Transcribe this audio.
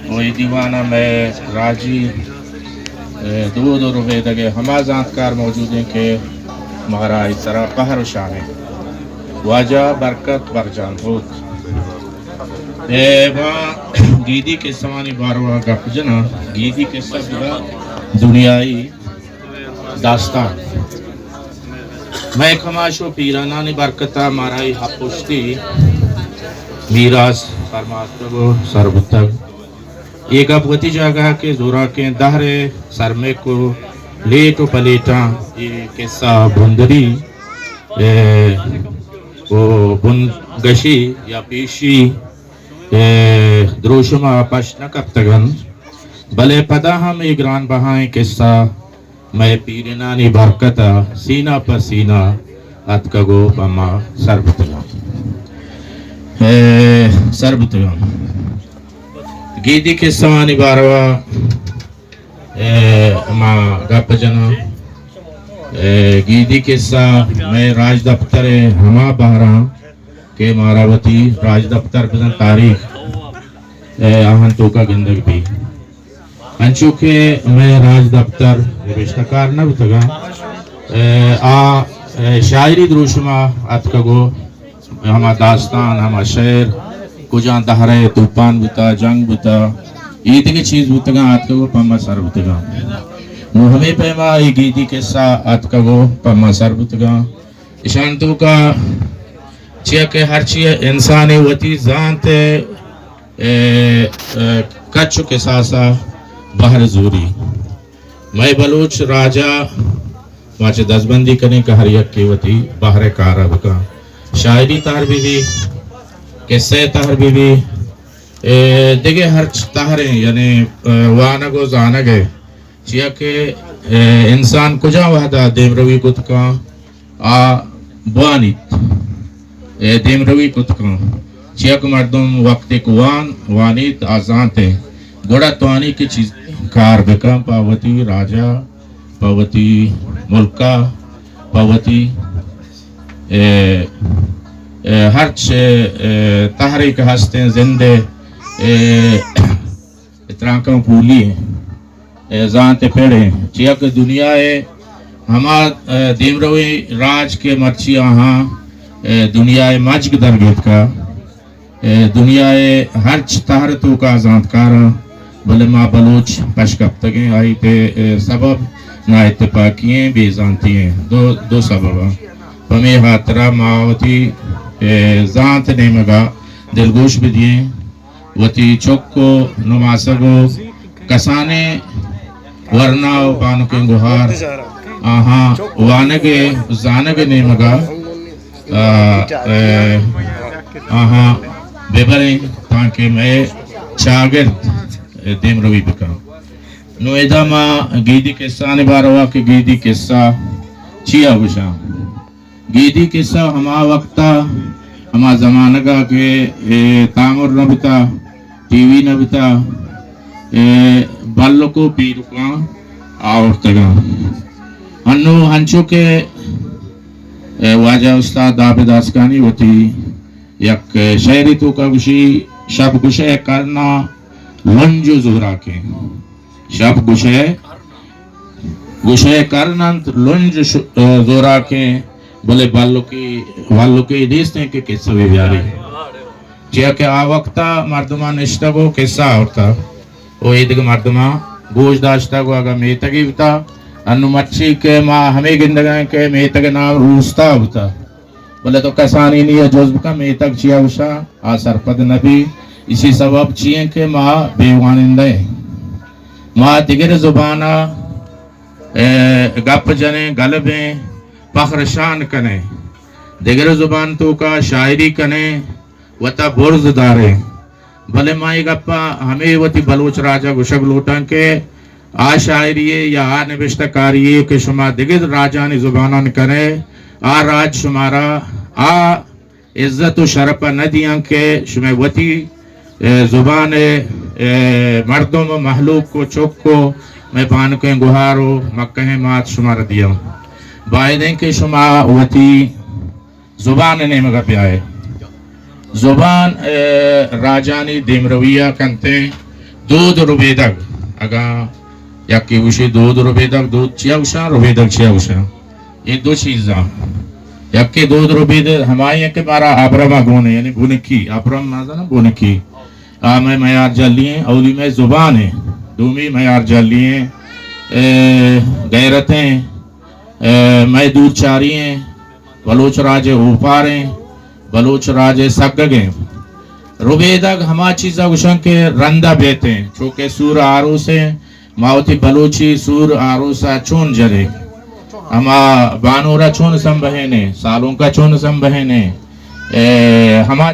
و اے دیوان ءَ مئے راجی، اے، دود و ربیدگ ءِ ہما زانتکار موجود ایں کہ مارا آئی سرا پہر و شان ایں۔ واجہ برکت برجان ہوت۔ اے، ما گیدی قصہانی باروا گپ جناں۔ گیدی قصہ بوتگ دنیائی داستان۔ مئے کماش و پیرانانی برکتا مارا اے ہپشتی میراث فرماتگ و سر بوتگ۔ اے گپ وتی جاگہ کہ زوراکیں دہر ءِ سرمک و لیٹ و پلیٹاں اے قصہ بندری، اے، و بنگشی یا پیشی، اے، دروشم ءَ پشت نہ کپتگ انت، بلے پدا ہم اے گران بہائیں قصہ مئے پیرینانی برکت ءَ سینہ پہ سینہ اتکگ و پہ ما سر بوتگاں۔ اے، سر بوتگاں۔ گیدی قصہانی باروا، اے، ما گپ جناں۔ اے، گیدی قصہ مئے راجدپتر ءِ ہما بہراں کہ مارا وتی راجدپتر بزاں تاریخ، اے، آہان توکا گندگ بی۔ انچو کہ مئے راجدپتر نبشتہ کار نہ بوتگاں، اے، آ، اے، شاعری دروشما اتکگ و ہما داستان، ہما شعر، کجام دہرے توپان بوتا، جنگ بوتا، اے دگہ چیز بوتگاں، اتکگ و پہ ما سر بوتگاں۔ نوں ہمے پیما اے گیدی قصہ اتکگ و پہ ما سر بوتگاں۔ اشان توکا چیا کہ ہرچی انسانے وتی زانت ءِ، اے، اے، کچ و کساسا بہر زوری۔ مئے بلوچ راجا ما چہ دزبندی کنیں کہ ہر یکے وتی بہر ءِ کارا بکن۔ شاعری تہر بہ بی، قصہ تہر بہ بی، اے، دگہ ہرچ تہریں، یعنی، اے، وانگ و زانگ ءِ۔ چیا کہ، اے، انسان کجا وہدا دیمروی کت کن، آ بوانیت، اے، دیمروی کت کن۔ چیا کہ مردم وقتے کہ وان، وانیت، آ زانت ءِ، گڑا توانی کہ چیز کار بکن پہ وتی راجا، پہ وتی ملکا، پہ وتی، اے، اے، ہرچ، اے، تہرے کہ ہستیں زند ءِ، اے، ترانکاں پولی ایں، اے، زانت ءِ پڑ ایں۔ چیا کہ دنیا ءِ ہما، اے، دیمرویں راج کہ مرچی آہاں، اے، دنیا ءِ مجگ درگیتکا، اے، دنیا ءِ ہرچ تہر توکا زانتکاراں، بلے ما بلوچ پش کپتگیں، آئی تے، اے، سبب نااتفاقی ایں، بے زانتی ایں۔ دو، دو سبب ایں۔ پمے ہاترا ما وتی، اے، زانت نیمگا دلگوش بدییں۔ وتی چک و نماسگ و کسانیں ورنا و بانکیں گہار آہاں وانگ ءُ زانگ ءِ نیمگا، آ، اے، آہاں ببریں تانکہ مئے چاگرد دیمروی بکن۔ نوں ادا ما گیدی قصہانی باروا کہ گیدی قصہ چیا گوشاں۔ گیدی قصہ ہما وقتا، ہما زمانگا کہ، اے، تامر نہ بوتا، ٹی وی نہ بوتا، اے، بلک و پیرکاں آورتگاں۔ انو ہنچو کہ، اے، واجہ استاد عابد آسکانی وتی یک شعری توکا گوشی، شپ گوشئے کرنا لنج و زوراکیں۔ شپ گوشئے، گوشئے کرن انت لنج ش-، زوراکیں، بلے بلکی، بلکی نیستیں کہ قصہ بہ بیاری۔ چیا کہ آ وقتا مردمان نشتگ و قصہ آورتا و ایدگہ مردمان گوش داشتگ و اگاں میتگی بوتا، انو مرچی کہ ما ہمے گندگائیں کہ میتگ نام روستا بوتا۔ بلے تو کسانی نی جز بکن میتگ چیا گوشاں، آ سرپد نہ بی۔ اسی سبب چی ایں کہ ما بے وانندہ ایں۔ ما دگر زبانا، اے، گپ جنیں، گلبیں، پخر شان کنیں۔ دگر زبان توکا شاعری کنیں، وتا برز داریں۔ بلے ما اے گپا ہمے وتی بلوچ راجا گوشگ لوٹاں کہ آ شاعری ءَ یا آ نبشتہ کاری ءَ کہ شما دگہ راجانی زبانان کنئے، آ راج شمارا آ عزت و شرپ ءَ نہ دیاں کہ شمئے وتی، اے، زبان ءِ، اے، مردم و مہلوک و چک و مئے بانکیں گہار و مکہیں مات شمارا دیاں۔ باید ایں کہ شما وتی زبان ءِ نیمگ ءَ بیائے۔ زبان، اے، راجانی دیمروی ءَ کنتیں، دود ربیدگ، اگاں یکے گوشی دود ربیدگ، دود چیا گوشاں، ربیدگ چیا گوشاں؟ اے دو چیزاں۔ یکے دود ربیدگ ہمائی ہیں کہ مارا ابرم ءَ گون ایں، یعنی بنکی، ابرم مزن بنکی۔ آ مئے میار جلی ایں، اولی مئے زبان ایں، دومی میار جلی ایں، اے، غیرت ایں، اے، مئے دور چاری ایں، بلوچ راج ءِ اوپار ایں، بلوچ راج ءِ سگگ ایں۔ ربیدگ ہما چیزا گوشاں کہ رندا بیت ایں، چو کہ سور آروس ایں، ما وتی بلوچی سور آروس ءَ چون جنیں؟ ہما بانور ءَ چون سمبہینیں؟ سالونک ءَ چون سمبہینیں؟ اے، ہما